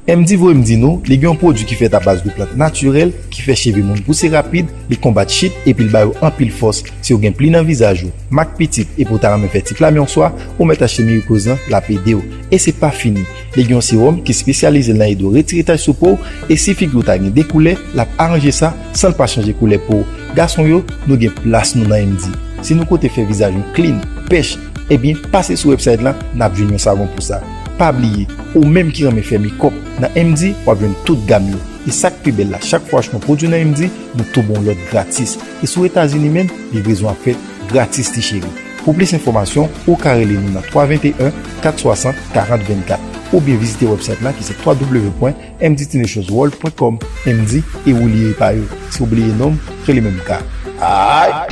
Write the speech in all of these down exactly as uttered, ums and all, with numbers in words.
M D voye m di nou, li gen yon pwodui ki fèt a baz de plant natirèl ki fè cheve moun pouse rapid, li konbat chit epi l ba yo anpil fòs. Si w gen pli nan vizaj ou, mak pitit epi w ta renmen fè ti flamen yon swa, ou mèt achte Mirikòz lan, l ap ede w. E se pa fini, li gen yon sewòm ki espesyalize nan ede w retire tach sou po w, e si figi w ta gen de koulè, l ap aranje sa san l pa chanje koulè po w. Gason yo, nou gen plas nou nan M D. Si nou kote fè vizaj nou clean, pèch, ebyen pase sou website lan, n ap jwenn yon savon pou sa. Pa bliye, ou menm ki renmen fè makeup, nan M D w ap jwenn tout gam yo. E sa k pi bèl la, chak fwa w achte yon pwodui nan M D, nou tou ba w lòt gratis. E si w Etazini menm, livrezon ap fèt gratis ti cheri. Pou plis enfòmasyon, ou ka rele nou nan twa venteyen, kat swasant, karant vennkat, oubyen vizite website la ki se twa w w w pwen M D T Nations World pwen kòm. M D e ou li ye pa yo. Si w bliye non m, se li menm ka. Ay!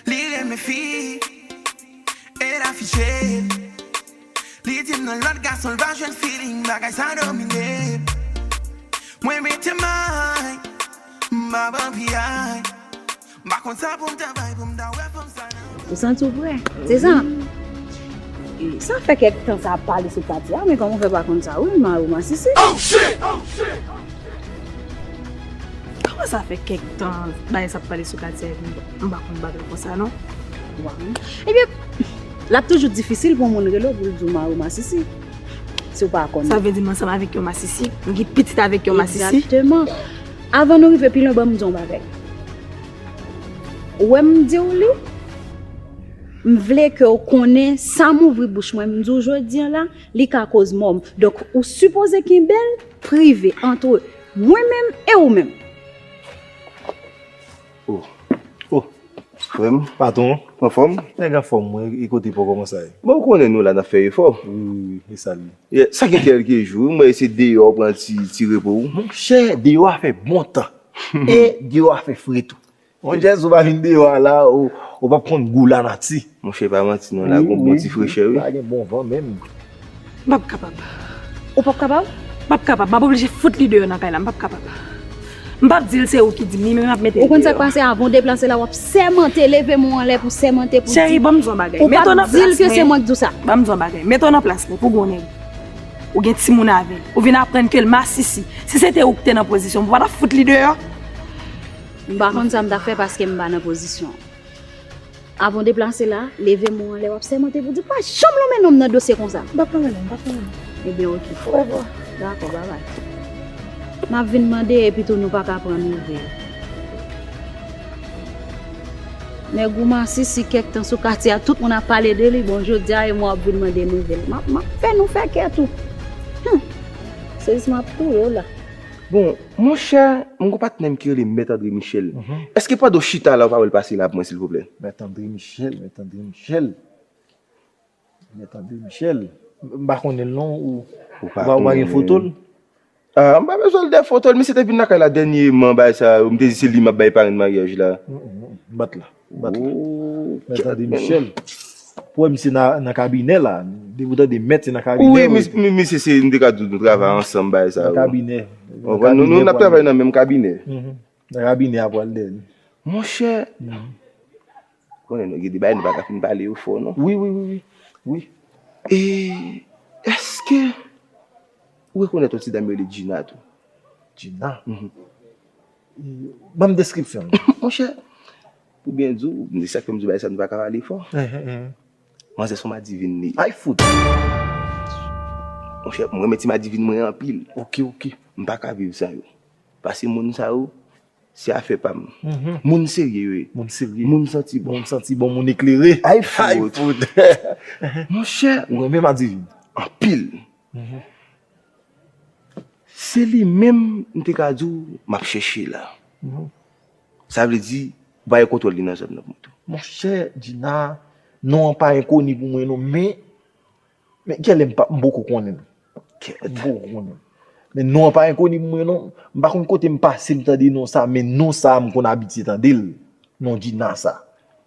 Li renmen fi, e l afiche. Li di m nan lòt gason l pa jwenn feeling, bagay sa domine. Mwen mete may, m ap anpiyay. M pa konn sa pou m ta bay, pou m ta wè fanm sa nan. Ou santi w prè? Se sa? Sa fè kèk tan sa ap pale sou pati a, men kòman w fè pa konn sa? Wi, mari w masisi. Kòman sa fè kèk tan bagay sa ap pale sou katye a epi m pa konn bagay konsa non? Ebyen, l ap toujou difisil pou yon moun rele w pou l di w mari w masisi. Si w pa konnen. Sa vle di m ansanm avèk yon masisi, m gen pitit avèk yon masisi. Egzakteman. Avan nou rive pi lwen, ban m di w yon bagay. Ou wè m di w li, m vle ke w konnen sa m ouvri bouch mwen, m di w jodi a la, li ka koz mò m. Donk, ou sipoze kenbe l prive ant mwen menm e ou menm. Oh, oh, frè m. Patwon. Anfòm? Nèg anfòm, mwen, e kote poko konsa ye? Bon, ou konnen nou la n ap fè efò. Wi, wi, wi, e sa l ye. Yeah, sa gen kèlke jou, mwen se deyò pran ti, ti repo w. Monchè, deyò a fè bon tan. E deyò a fè fre tou. Monchè, si w pa vin deyò a la, ou, ou p ap konn gou lanati. Monchè, pa manti non, la gon bon ti frechè wi. La gen bon van menm. M p ap kapab. Ou p ap kapab? M p ap kapab. M ap oblije fout li deyò nan kay la. M p ap kapab. M p ap di l se ou ki di m li, men m ap mete li deyò. Ou konn sa k pase? Avan w deplase la, w ap sèmante, leve men w anlè pou sèmante pou di. Cheri, ban m di w yon bagay. Ou p ap di l ke se mwen k di w sa. Ban m di w yon bagay. Mete w nan plas mwen, pou gon nèg. Ou gen timoun avè l. Ou vin aprann ke l masisi. Si se te ou k te nan pozisyon m, ou pa t ap fout li deyò? M pa konn sa m t ap fè paske m pa nan pozisyon an. Avan w deplase la, leve men w anlè, w ap sèmante pou di pa janm lonmen non m nan dosye konsa. M p ap lonmen non, m p ap lonmen non. Ebyen, oke. Orevwa. Dakò, babay. M ap vin mande epi tou nou pa ka pran nouvèl. Nèg ou masisi kèk tan sou katye a, tout moun ap pale de li, bon, jodi a e mwen w ap vin mande nouvèl. M ap, m ap fè nou fè kè tou. Hum! Se jis m ap touye w la. Bon, monchè, m gon patnè m ki rele Mèt André Michel. Èske pandan w chita la, ou pa wè l pase la pou mwen, silvouplè? Mèt André Michel, Mèt André Michel. Mèt André Michel. M pa konnen l non, ou, ou pa, ou pa gen foto l? Ah, m pa bezwen l de foto l, misye te vin lakay la dènyèman, bagay sa, m te di se li m ap bay parenn maryaj la. M bat la. Bat la. Mèt André Michel. Pou wè misye nan, nan kabinè la. Depi w tande mèt, se nan kabinè. Wi, misye se, m te ka di w, nou travay ansanm, bagay sa yo. Nan kabinè. Ou konprann? Nou, nou, n ap travay nan menm kabinè. Nan kabinè a pral dèyè l. Monchè, ou konnen nou gen de bagay nou pa ka fin pale yo fò, non? Wi, wi, wi, wi. Wi. E èske ou rekonèt yon ti dam yo rele Gina tou? Gina? Ban m deskripsyon l. Monchè, pou byen di w, se sa k fè m di w bagay sa nou pa ka pale fò. Manzè se yon madivin li ye. Ay fout! Monchè, mwen renmen ti madivin mwen anpil. Oke, oke. M pa ka viv san yo. Paske moun sa yo, se afè pa m. Moun serye yo ye. Moun serye. Moun santi bon. Moun santi bon, moun eklere. Ay fout! Monchè. Ou renmen madivin? Anpil. Se li menm m te ka di w m ap chèche la. Sa vle di, ou pa gen kontwòl li nan zòn nan pou mwen tou. Monchè, Gina, non an pa enkoni pou mwen non, men, men kèlè m pa, m poko konnen l. M poko konnen l. Men non an pa enkoni pou mwen non. M pa konn kote m pase m tande non sa, men non sa a m konn abitye tande l. Non, Djina sa.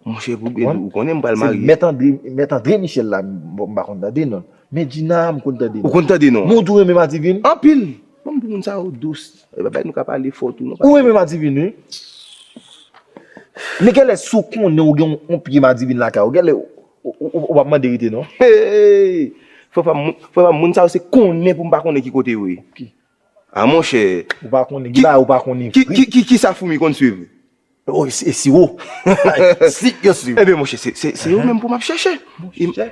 Monchè, pou byen di w, ou konnen m pral marye. Se Mèt André, Mèt André Michel la, m m pa konn tande non. Men Djina, m konn tande non. Ou konn tande non? Men w tou renmen Madivin? Anpil. Bon, pou moun sa yo dous. E pa bay nou ka pale fò tou non. Ou renmen Madivin, wi. Men genlè si w konnen ou gen yon pye Madivin lakay ou, genlè ou p ap mande rete non. Hey! Frè pa m, frè pa m, moun sa yo se konnen pou m pa konnen ki kote yo ye. A monchè. Ou pa konnen, gen bagay ou pa konnen vre. Ki, ki, ki, ki sa foumi konn swiv? Oh, e siwo. Sik yo swiv. Ebyen monchè, se, se, se yo menm pou m ap chèche. Monchè.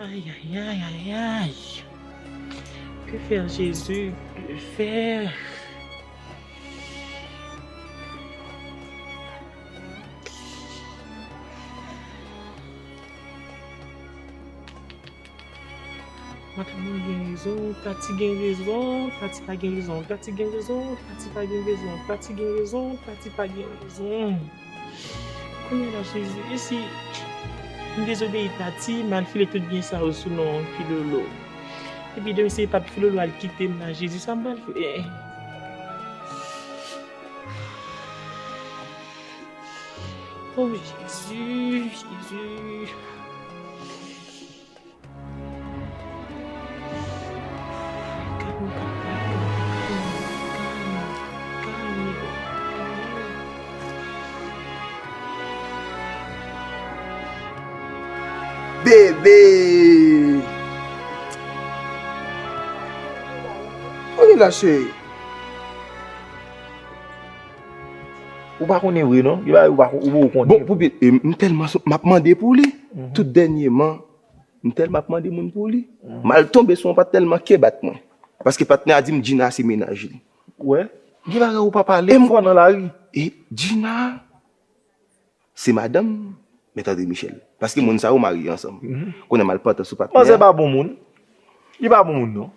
Ay, ay, ay, ay, ay. Que faire Jésus? Que faire? Madanm mwen gen rezon, Tati gen rezon, Tati pa gen rezon, Tati gen rezon, Tati pa gen rezon, Tati gen rezon, Tati pa gen rezon. Kounye a la Jezi, e si m dezobeyi Tati, m al file tout byen sa yo sou non Filolo. Epi demen se pa Filolo al kite m la, Jezi, sa m pral fè? Oh Jezi, Jezi. Bebe! Kote la cheri? Ou pa konnen vre non. Gen bagay ou pa ou poko konnen. Bon, pou byen, e, m tèlman sou, m ap mande pou li. Tout dènyèman, m tèlman ap mande moun pou li. M al tonbe sou yon pa tèlman kè bat mwen. Paske patnè a di m Djina se mennaj li. Ou wè? Gen bagay ou pa pale fò nan lari. E Djina se madanm Mèt André Michel. Paske moun sa yo marye ansanm. Kounye a m al pantan sou patnè a. Manzè pa bon moun. Li pa bon moun non.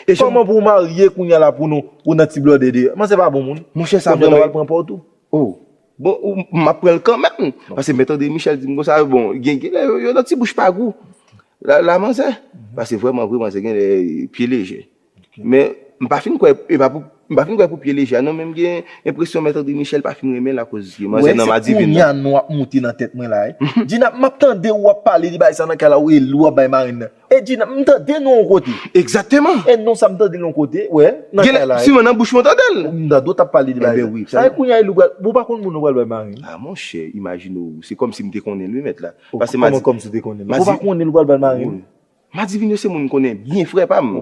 E kòman pou w marye kounye a la pou nou, ou nan ti blòdè deyò? Manzè pa bon moun. Monchè sa vrèman. Kounye a w al pran pa w tou. Oh. Bon, ou, m ap pran l kanmenm. Paske Mèt André Michel di m konsa, bon, gen, genlè yo, yo nan ti bouch pa gou. La, la manzè. Paske vrèman vre manzè genlè pye lejè. Men m pa fin kwè, e pa pou, m pa fin kwè pou pye lejè a non, men m gen enpresyon Mèt André Michel pa fin renmen l akoz manzè nan madivin nan. Ou wè, se kounye a non ap moute nan tèt mwen la wi. Dina, m ap tande w ap pale de bagay sa nan kay la, ou e lou w ap bay marenn nan. E Dina, m tande non yon kote. Egzakteman. E non sa m tande l yon kote, wè, nan kay la wi. Siman nan bouch mwen tande l. M tande w t ap pale de bagay sa. Ebyen wi. Sa e kounye a e lou pral, ou pa konn moun ou pral bay marenn. A monchè, imajine w, se kòmsi m te konnen l wi mèt la. Paske kòman kòmsi w te konnen l? Ou pa konnen l ou pral bay marenn? Madivin yo se moun m konnen byen, frè pa m.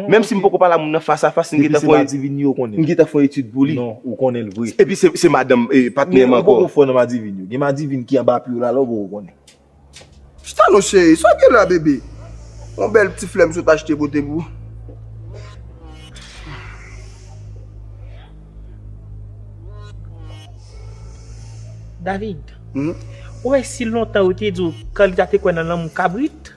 Menm si m poko pale a moun nan fas a fas, m gentan fè yon, m gentan fè yon etid pou li. Non, ou konnen l vre. Epi se, se madanm, e, patnè m ankò. Men ou poko fò nan madivin yo. Gen madivin ki anba pye w la la, ou poko konnen. Chita non cheri, sa w gen la bebe? Yon bèl ti flè m sot achte pote pou ou. David, ou wè si lontan yo te di w Carlita te kwè nan lanmou kabrit?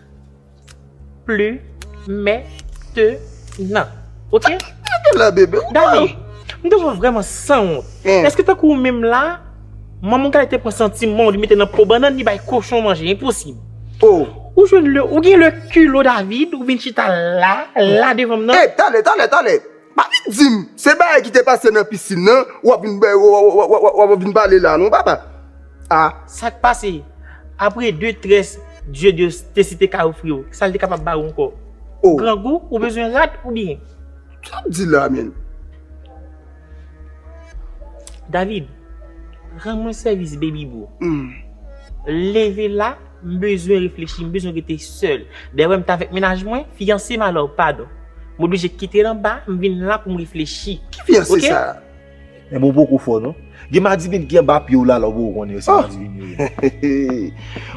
Pli mentnan. Oke? Gade la bebe, ou pa. David, m te wè w vrèman sanwont. Èske tankou ou menm la, manman w Kale te pran santiman w, li mete nan po bannann, li bay kochon manje? Enposib. Ou jwenn le, ou gen le kilo David, ou vin chita la, la devan m nan. Ey, talè, talè, talè. Pa vin di m, se bagay ki te pase nan pisin nan, w ap vin, w ap vin pale la non, papa. A. Sa k pase? Apre de très Dye de te si te ka ofri w, sa l te kapab ba ou ankò? Grangou, ou bezwen rad oubyen? Sa w di la menm? David, rann mwen sèvis baby boo. Leve la, m bezwen reflechi, m bezwen rete sèl. Dèyè w wè m t avèk mennaj mwen, fiyanse m, alò padon. M oblije kite l anba, m vin la pou m reflechi. Ki fiyanse sa? Enben ou poko fò non. Gen madivin ki anba pye w la la ou poko konnen yo se madivin yo ye.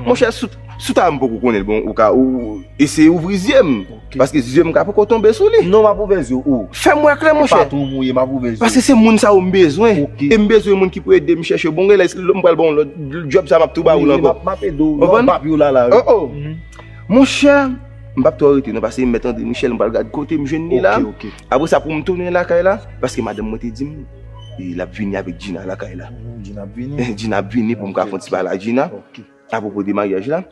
Monchè, si w ta wè m poko konnen l, bon, ou ka, ou eseye ouvri zye m. Paske zye m ka poko tonbe sou li. Non, m ap ouvè zye w. Ou fè m wè klè, monchè. Patwon m ou ye, m ap ouvè zye w. Paske se moun sa yo m bezwen. E m bezwen moun ki pou ede m chèche. Bon, genlè m pral ba w yon lòt djòb sa m ap tou ba ou l ankò. M ap ede w, non, anba pye w la la wi. Oh, oh. Monchè, m p ap twò rete non, paske Mèt André Michel, m pral gad kote m jwenn li la. Ok, ok. Apre sa, pou m tounen lakay la, paske madanm mwen te di m, e, l ap vini avèk Gina lakay la. Gina ap vini pou m ka fè yon ti pale ak Gina. Ok. Apwopo de maryaj la.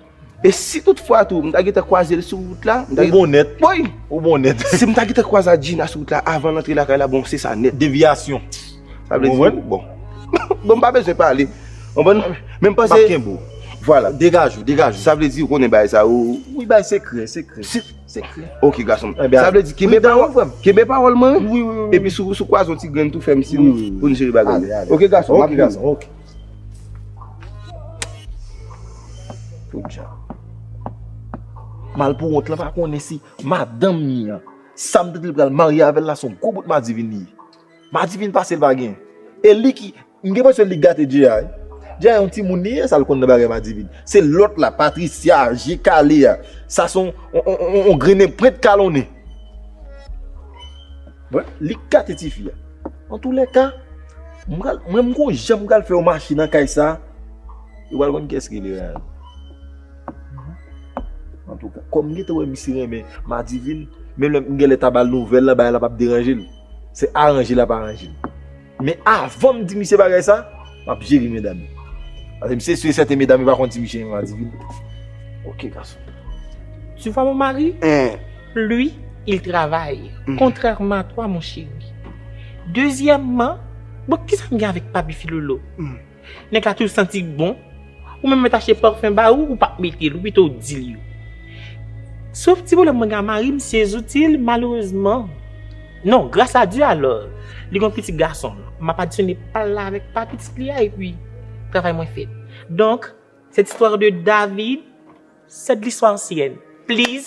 E si toutfwa tou, m ta gentan kwaze l sou wout la, m ta Ou bon nèt. Wi. Ou bon nèt. Si m ta gentan kwaze ak Gina sou wout la, avan l antre lakay la, bon, se sa nèt. Devyasyon. Sa vle di, bon. Bon, m pa bezwen pale. Konprann? Men m panse. M ap kenbe w. Vwala. Degaj ou, degaj ou. Sa vle di, ou konnen bagay sa, ou. Wi, bay sekrè, sekrè. Sekrè. Ok, gason. Sa vle di, kenbe pawòl, kenbe pawòl mwen. Wi, wi, wi. Epi si w kwaze yon ti grenn tou, fè m siy pou n jere bagay yo. Ok, gason, m ap vini. Ok. Poudja. Malpouwont lan pa konnen si madanm li an, sa m tande l pral marye avè l la, se yon gwo bout madivin li ye. Madivin pase l pa gen. E li ki, m gen enpresyon li gate Djeya, wi. Djeya yon timoun li ye, sa l konn nan bagay madivin. Se lòt la, Patricia, je kale a. Sa se yon, yon, yon, yon, yon grenn enprent kalonnen. Bon, li k gate tifi a. Antoulèka, m pral, mwen m gon jan m pral fè yo mache nan kay sa. Yo pral konn kiyès ki rele Ryan. Antouka, kòm m gentan wè misye renmen madivin, menm lè m genlè ta ba l nouvèl la, bagay la p ap deranje l. Se aranje l ap aranje l. Men avan m di misye bagay sa, m ap jere medam yo. Paske misye si e sèten medam yo pa konn si misye renmen madivin. Ok, gason. Tu vois mon mari? Hein. Lui, il travaille, contrairement à toi, mon chéri. Dezyèmman, bon, kisa m gen avèk Papi Filolo? Nèg la toujou santi bon. Ou menm mèt achte pafen ba ou, ou p ap mete l, ou pito w di l yo. Sof ti pwoblèm mwen gen ak mari m, se zouti l, malerezman. Non, gras a Dye alò, li gon pitit gason. M ap adisyone pa l la avèk pa pitit li a, epi travay mwen fèt. Donk, cette histoire de David, c'est de l'histoire ancienne. Please.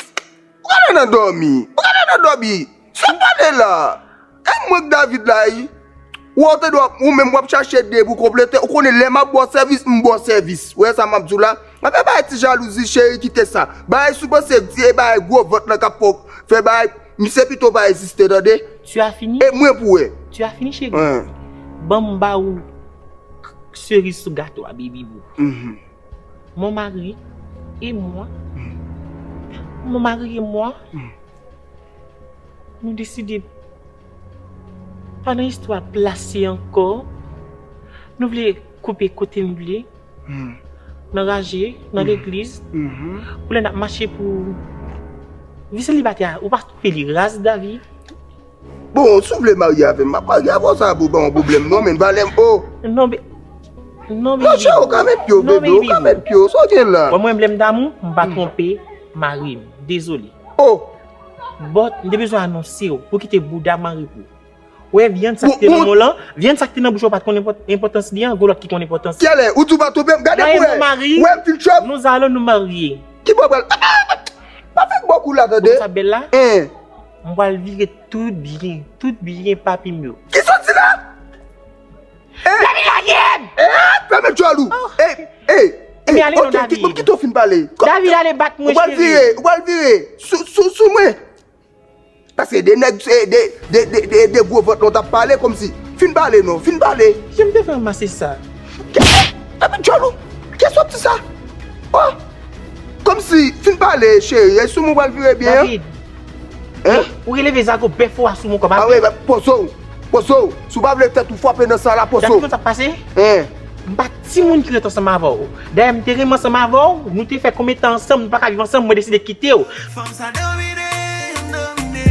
Ou gade nan dòmi. Ou gade nan dòmi. Sa pale la. E mwen k David la, wi. Ou tande w ap, ou menm w ap chache de pou konplete. Ou konnen lè m ap ba w sèvis, m ba w sèvis. Ou wè sa m ap di w la? Afè bagay ti jalouzi, cheri, kite sa. Bagay si w panse di e bagay gwo vant lan k ap fè w fè bagay, misye pito pa egziste, tande? Tu as fini? E mwen pou wè. Tu as fini, chéri? Wen. Ban m ba ou seriz sou gato a, baby boo. Mhm. Mon mari et moi, mon mari et moi, nou deside pa nan istwa plase ankò. Nou vle koupe kote n vle, nan raje, nan legliz. Pou lè n ap mache pou vi selibatè a, ou pa twouve li raz, David? Bon, si w vle marye avè m, m ap marye avè w, sa pou ban w pwoblèm non, men valè m o. Non, be- non, baby. Monchè, ou ka met pye w, bebe, ou ka met pye w, sa w gen la? Bon, mwen, lè m damou, m pa twonpe mari m. Dezole. Oh! But, m te bezwen anonse w pou kite bouda mari pou. Wè, vyann sa ki te nan men w lan, vyann sa ki te nan bouch ou pa t konn enpòt- enpòtans li an, gon lòt ki konn enpòtans li. Kyèlè, ou di w pa twonpe m, gade pou wè. Wè, m fin chòp. Nous allons nous marier. Ki bò pral? Pa fè bò kou la, tande. Ou sa bèl la? Hein. M pral vire tout byen, tout byen papi m yo. Ki sòti la? Eh! David, lage m! Eh, fèmen djòl ou! Eh, eh, eh, ok, kite w fin pale. David, ale bat mwen, cheri. Ou pral vire, ou pral vire sou, sou, sou mwen. Paske de nèg, de, de, de, de, de gwo vant lan w t ap pale kòmsi. Fin pale non, fin pale. Jan m te fè ranmase sa. Fèmen djòl ou! Kiyès w ap di sa? Oh! Kòmsi, fin pale, cheri, e sou mwen w pral vire byen an? David, hein? Ou releve zago bèf ou a sou mwen kòm apre. Ah wi, poze w, poze w. Si w pa vle tèt ou frape nan sa la, poze w. David, konn sa k pase? Hein? M pa timoun ki ret ansanm avè w. Dayè, m te renmen ansanm avè w, nou te fè konbyen tan ansanm, nou pa ka viv ansanm, mwen deside kite w. Fanm sa domine, domine,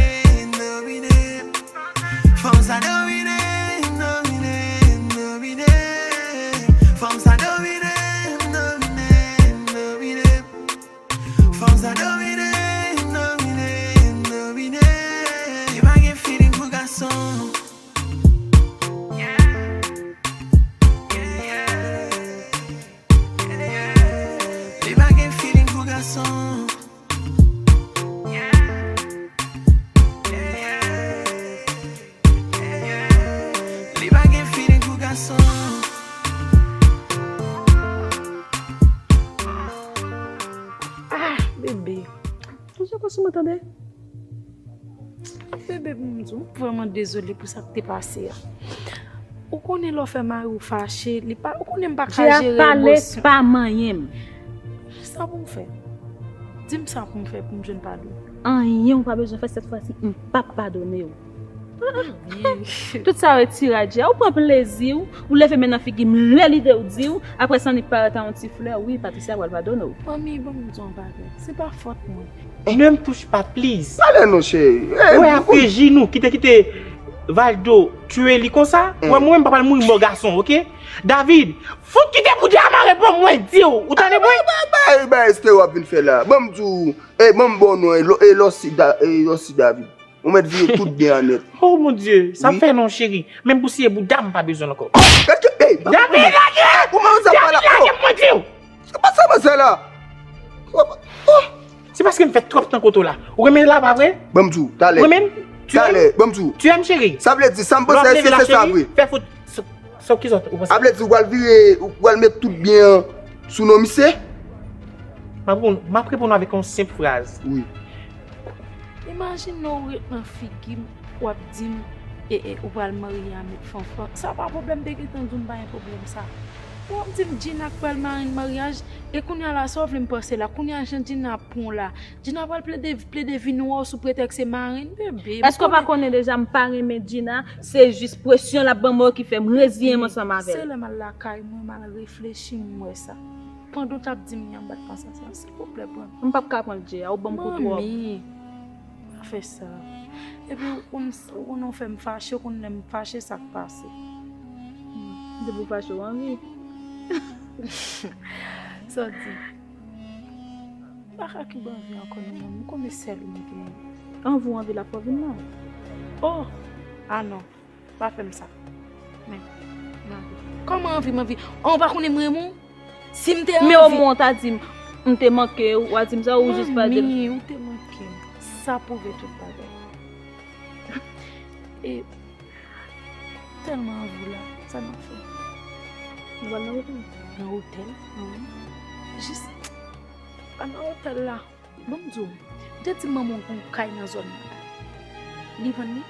domine. Fanm sa domine, domine, domine. Fanm sa domine, domine, domine. Fanm sa domine, domine, domine. Li pa gen feeling pou gason. Li pa gen feeling pou gason. Li pa gen feeling pou gason. Ah, bebe. Ou se konsi mwen tande? Bebe, pou m di w, m vrèman dezole pou sa k te pase a. Ou konnen lè w fè mari w fache, li pa, ou konnen m pa ka jere emosyon. Djè ap pale, pa manyen m. Sa pou m fè? Di m sa pou m fè pou m jwenn padon. Anyen ou pa bezwen fè sèt fwa si m p ap padone w. Tout sa yo e ti radye a. Ou pran plezi w, ou leve men nan figi m lè lide w di w, apre sa annik parèt a yon ti flè. Wi, Patricia pral padone w. Manmi, ban m di w yon bagay. Se pa fòt mwen. Ne m touche pa, please. Pale non, cheri. Ou wè apre ji nou, kite, kite Valdo tiye li konsa. Ou wè mwen menm, m pa pral mouri mò gason, oke? David, fout kite boudya a mare pou mwen di w. Ou tande mwen? Bay, bay, bay, Estero ap vin fè la. Ban m di w, e, ban m ba w non, e, lò, e, lòsi Da-, e, lòsi David. Ou mèt vire tout byen an nèt. Oh mon Dieu, sa fè non, cheri. Menm pou siye bouda m pa bezwen l ankò. Gad ke, ey, David, lage! Kòman sa pa la? David, lage m, mwen di w! Se pa sa, pa sa la. Oh! Se paske m fè twòp tan kote w la. Ou renmen la, pa vre? Ban m di w, talè. Ou renmen? Tu Talè, aimes? Ban m di w. Tu aimes, chérie? Sa vle di, sa m panse, èske se sa vre? Fè fout. Sa, sa ki sòt ou panse? Sa vle di, ou pral vire, ou pral met tout byen an sou non misye? M ap reponn, m ap reponn avèk yon senp fraz. Wi. Imajine w ret nan figi m, w ap di m, e, e, ou pral marye a Met Fanfan. Sa pa pwoblèm, te gentan di w m pa gen pwoblèm sa. W ap di m Gina k pral marenn maryaj, e kounye a la, sa w vle m panse la? Kounye a, jan Gina pran w la, Gina pral plede, plede vin wè w sou pretèks se marenn, bebe. Èske w pa konnen deja m pa renmen Gina? Se jis presyon l ap ban mwen ki fè m reziyen m ansanm avè l. Se lè m al lakay mwen, m al reflechi, m wè sa. Pandan w t ap di m, m pa t panse sa. Silvouplè, ban m. M p ap ka pran l, Jay, ou ban m kou twòp. Manmi, pa fè sa. Epi, ou konn, ou konn ou fè m fache, ou konn lè m fache, sa k pase. Depi w fache, w anvi. Sa w di? M pa ka kenbe anvi ankò non, manmi. M konnen sèl ou m genyen. Anvi w anvi la, fò w vin la. Oh! Ah non. Pa fè m sa. Men, m anvi. Kòman anvi, m anvi? An, ou pa konnen m renmen w? Si m te anvi. Men omwen w ta di m, m te manke w, w a di m sa, ou jis pa di m. Manmi, ou te manke m. Sa pwouve tout bagay. E tèlman anvi w la, sa n ap fè? Nou pral nan otèl? Nan otèl? Wi. Jis pa nan otèl la. Ban m di w, m te di manman w gen yon kay nan zòn nan. Li vann li?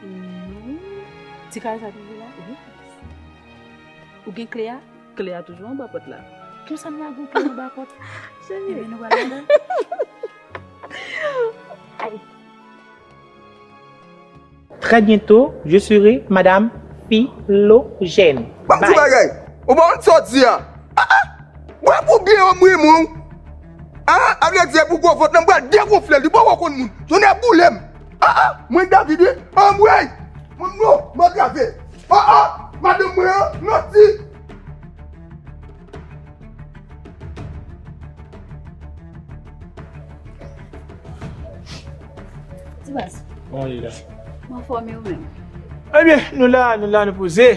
Non. Ti kay sa toujou la? Wi. Ou gen kle a? Kle a toujou anba pòt la. Konsa m lage yon kle anba pòt. Cheri. Ebyen, nou pral ladan. Ay. Très bientôt, je serai Madame Philogène. Ban m di w bagay. Ou pa konn sa w di a. Ah, ah. Bwè pou byen, anmwe mwen. Ah, ah, a vle di pou gwo vant nan, m pral degonfle li, poko konn moun. Tonnè boule m. Ah, ah, mwen David, wi. Anmwe. Mwen non, m antrave. Ah, ah, madanm mwen an, manti. Ti baz. Kòman w ye la? M anfòm, e ou menm? Ebyen, nou la, nou la, nou poze.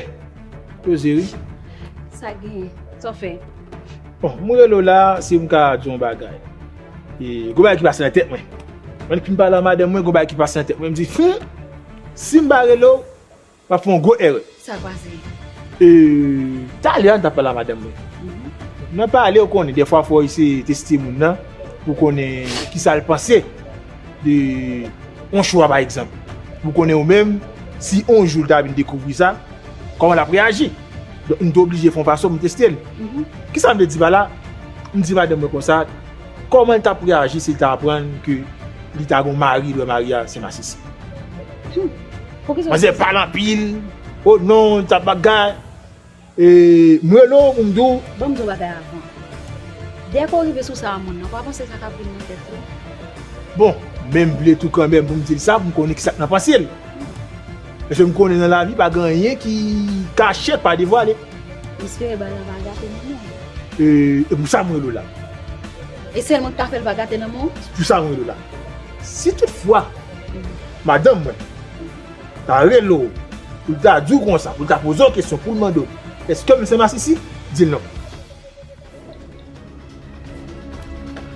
Poze, wi. Sa gen? Sa w fè? Bon, m rele w la, si m ka di w yon bagay. E, gon bagay ki pase nan tèt mwen. Mwen fin pale a madanm mwen, gon bagay ki pase nan tèt mwen. M di, hmm, si m pa rele w, m ap fè yon gwo erè. Sa k pase? E, talè a, m t ap pale a madanm mwen. Mhm. Nan pale, ou konnen, dèfwa fò w eseye teste moun nan, pou konnen kisa l panse de yon chwa, pa egzanp. Pou konnen ou menm, si yon jou l ta vin dekouvri sa, kòman l ap reyaji. Donk, m te oblije fè yon fason pou m teste l. Mhm. Kisa m vle di pa la? M di madanm mwen konsa, kòman l t ap reyaji si l ta aprann ke li ta gen yon mari, lè mari a se masisi? Hmm. Poukisa w di sa? Manzè pale anpil. Oh non, l t ap bagay. E, m rele w pou m di w. Ban m di w bagay avan. Dèke w rive sou sa a, moun nan, w pa panse sa k ap vin nan tèt ou? Bon, men m vle tou kanmenm pou m di l sa, pou m konnen kisa k nan panse l. Paske m konnen nan lavi, pa gen anyen ki kache, k pa devwale. M espere bagay la pa gate nan men w. E, e pou sa m rele w la. E sèlman k ka fè l pa gate nan men w? Pou sa m rele w la. Si toutfwa, madanm mwen, ta rele w, pou l ta di w konsa, pou l ta poze w kesyon, pou l mande w, èske m se masisi? Di l non.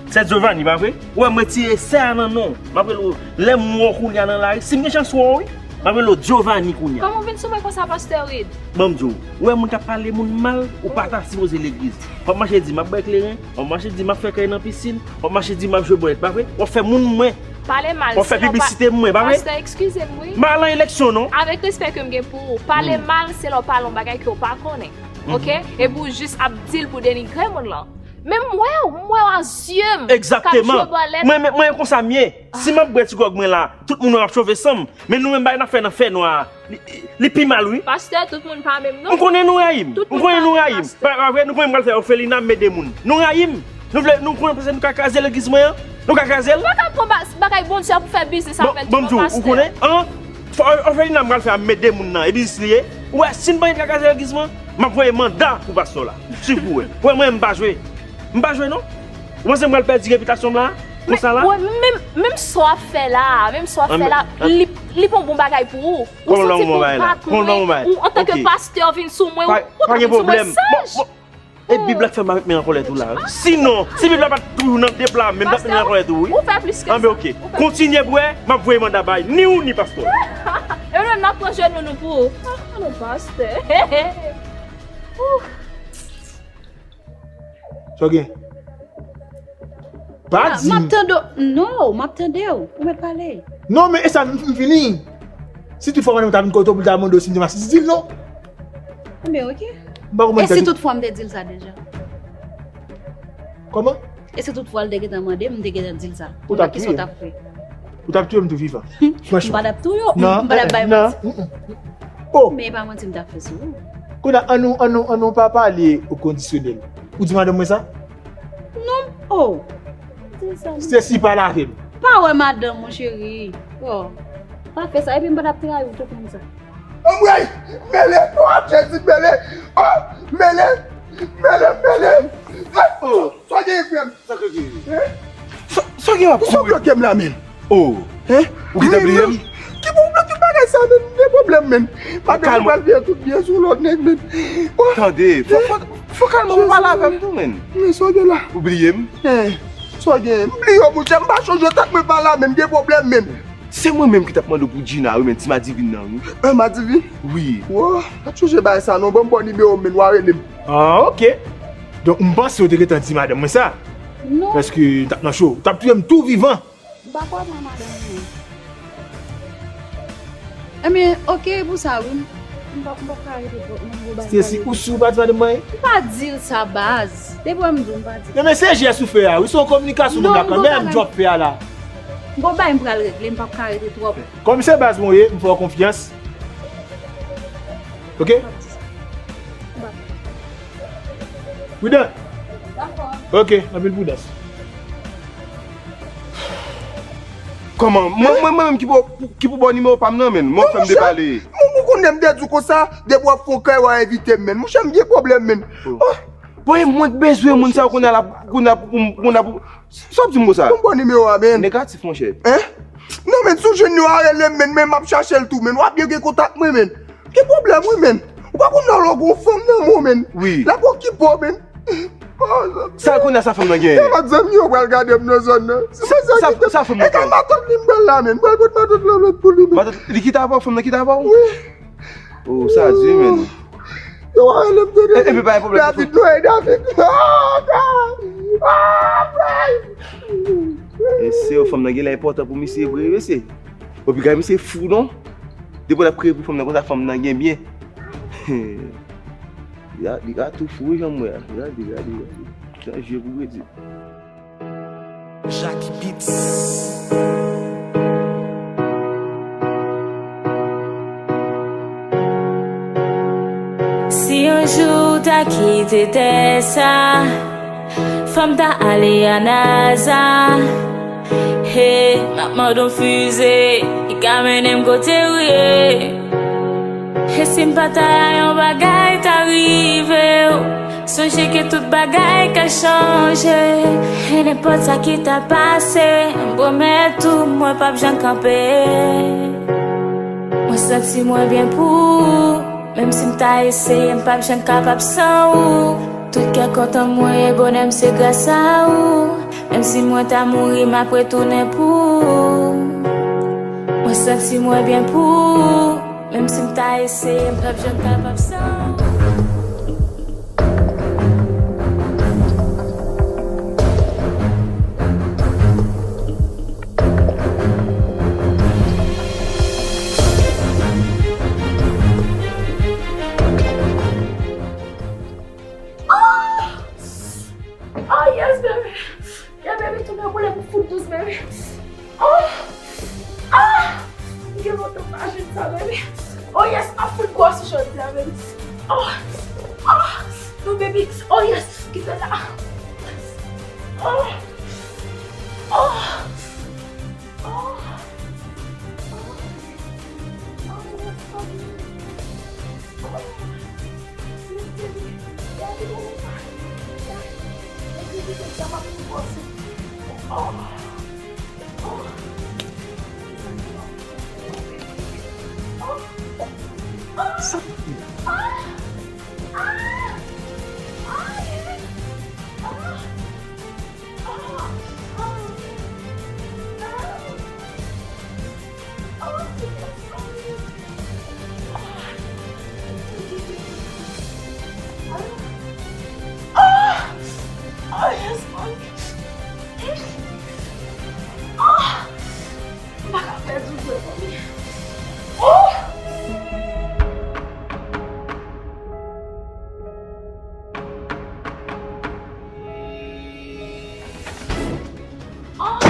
Se Giovanni, pa vre? Ou wè m retire sè a nan non w. M ap rele w, lè m wè w kounye a nan lari, si m gen chans wè w, wi. M ap rele w Giovanni kounye a. Kòman w vin sou mwen konsa, pastè Reed? Ban m di w, ou wè moun k ap pale moun mal, ou pa ta sipoze legliz. W ap mache di m ap bwè kleren, w ap mache di m ap fè kay nan pisin, w ap mache di m ap jwe bòlèt, pa vre? W ap fè moun mwen. Pale mal, w ap fè piblisite mwen, pa vre? Pastè, eskize m, wi. M al nan eleksyon, non? Avèk respè ke m gen pou ou, pale mal, se lè w pale yon bagay ke w pa konnen. Oke? Epi w jis ap di l pou denigre moun lan. Men m wè w, m wè w a zye m. Egzakteman. K ap jwe bòlèt. Mwen, mwen, mwen konsa m ye. Si m ap bwè ti gwòg mwen la, tout moun ap chove san m. Men nou menm bagay n ap fè nan fènwa a, li, li, li pi mal, wi. Pastè, tout moun pa menm, non. M konnen nou rayi m. M konnen nou rayi m. Pa, pa vre, nou konnen m pral fè òfelina, m met de moun. Nou rayi m. Nou vle, nou konnen prese nou ka kraze legliz mwen an? Nou ka kraze l? Ou pa ka pran ba-, bagay Bondye a pou fè biznis avè l tou, non, pastè. Bon, m di w, ou konnen, an? Fò, òfelina m pral fè a, m met de moun nan, e biznis li ye. Ou wè, si n pa ka kraze legliz mwen, m ap voye manda pou pastè w la. Swiv pou w wè. Ou wè, mwen, m pa jwe. M pa jwe, non. Ou panse m pral pèdi repitasyon m la? Konsa la? Menm, menm sa w ap fè la, menm sa w ap fè la, li, li pa yon bon bagay pou ou. Ou santi pou w pa kwen, ou antanke pastè vin sou mwen, ou pa ka vin sou mwen saj. E Bib la k fè m pa met men an kòlè tou la. Sinon, si Bib la pa t toujou nan de pla, men m t ap met men an kòlè tou, wi. Ou fè plis ke sa. Anben, oke. Kontinye bwè, m ap voye manda bay ni ou ni pastè w. E nou menm n ap pran jenou nou pou ou. Ah, non, pastè. Sa w gen? Pa di m. M ap tande w. Non, m ap tande w. Ou mèt pale. Non, men e sa, m, m fini. Si tout fwa madanm ta vin kote w pou l ta mande w si m te mache, di l non. Enben, oke. M pa konprann. E si tout fwa m te di l sa deja? Kòman? E si tout fwa l te gentan mande m, m te gentan di l sa? Ou t ap touye m. Kisa w t ap fè? Ou t ap touye m tou vivan. Franchman. M pa t ap touye w. Non, m pa t ap bay manti. Oh! Men e pa manti m t ap fè sou ou. Kounye a, ann nou, ann nou, ann nou pa pale o kondisyonèl. Ou di madanm mwen sa? Non, oh. Di sa, non. Se si pale avè m. Pa wè madanm, mon cheri. Oh. Pa fè sa, epi m pa t ap trayi w tou konn sa. Anmwey! Mele! Oh, Jezi, mele! Oh, mele! Mele, mele! Oh, sa w gen, frè m? Sa k rive? Sa, sa w gen w ap kouri? Ou bloke m la, men. Oh. Hein? Ou gentan bliye m? Ki pou w bloke bagay sa, men? M gen pwoblèm, men. Madanm mwen pral vire tout byen sou lòt nèg, men. Oh. Tande, fò, fò, fò w kalme w pale avè m tou, men. Men sa w gen la? Ou bliye m? Hein. Sa w gen? M bliye w, monchè, m pa chonje w, tank mwen pa la, men m gen pwoblèm, men. Se mwen menm ki t ap mande w pou Gina, wi, men ti madivin nan, wi. Hein, madivin? Wi. Wo, pa t chonje bagay sa non, ban m ba w nimewo m, men w a rele m. Ah, oke. Donk, m panse w te gentan di madanm mwen sa. Non. Paske m t ap nan cho. W t ap touye m tou vivan. M pa kwè nan madanm mwen. Enben, oke, pou sa, wi. M pa, m pa ka rete twòp, non, m gon bagay. Stacy, ou si w pa di madanm mwen anyen? M pa di l sa, baz. Depi w wè m di w, m pa di l. Non, men se jès ou fè a, wi, se yon kominikasyon moun la kanmenm, djòb fè a la. M gon bagay m pral regle, m p ap ka rete twòp. Kòm se baz mwen ye, m fè w konfyans. Oke? Prudent. Dakò. Oke, anpil pridans. Kòman? Mwen, mwen, mwen menm ki pou, ki pou ba w nimewo pa m nan, men. Mwen fè m depale. Mwen, mwen konnen m te di w konsa, depi w ap fè yon kay, w a envite m, men. Monchè, m gen pwoblèm, men. Oh. Bon, e mwen k bezwen moun sa yo kounye a la, kounye a pou, pou, kounye a pou, sa w ap di m konsa? Pou m ba w nimewo a, men. Negatif, monchè. Hein? Non, men, si w jwenn li, w a rele m, men, men m ap chache l tou, men. W ap byen gen kontak mwen, men. Gen pwoblèm, wi, men. Ou pa konn nan lòg yon fanm nan, men, men. Wi. L ap okipe w, men. Sa kounye a sa fanm nan genyen? Sa madanm yo pral gade m nan zòn nan. Se pa sa ki te. Sa fanm nan genyen? E kay matant li m pral la, men. M pral pot matant lan lòt pou li, men. Matant li kite avè w, fanm nan kite avè w? Wi. Oh, sa di, men. Yo, a rele m tande. E, epi pa gen pwoblèm. David, non, e David. Ah, God. Ah, pray. Mesye, fanm nan genlè enpòtan pou misye vre, mesye. Epi gade misye fou, non? Depi w ap kriye pou fanm nan konsa, fanm nan gen byen. Li a, li a tou fou, jan m wè a. Gade, gade, gade. Jan je pou redi. Jackie Beats. Si yon jou w ta kite tè sa, fò m ta ale a NASA. Hey, m ap mande w fize, li ka mennen m kote w ye. E si m pa ta la, yon bagay ta rive w. Sonje ke tout bagay ka chanje. E nenpòt sa ki ta pase, m pwomèt ou, mwen p ap janm kanpe. Mwen santi mwen byen pou ou. Menm si m ta eseye, m p ap janm kapab san ou. Tout kè kontan mwen e bonè m se gras a ou. Menm si mwen ta mouri, m ap retounen pou ou. Mwen santi mwen byen pou ou. Menm si m ta eseye, m p ap janm kapab san ou. Oh! Ah! M gen lontan m pa jwenn sa, baby. Oh yes, m ap fout gwòs jodi a, baby. Oh! Oh! Non, baby. Oh yes, kite la. Oh! Oh! Oh! M pa ka pèdi w vre, fanmi. Oh! Oh!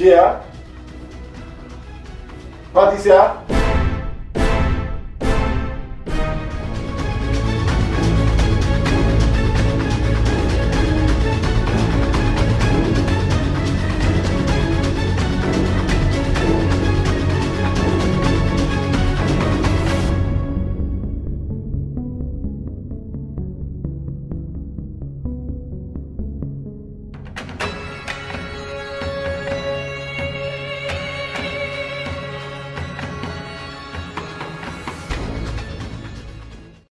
Patricia? Patricia?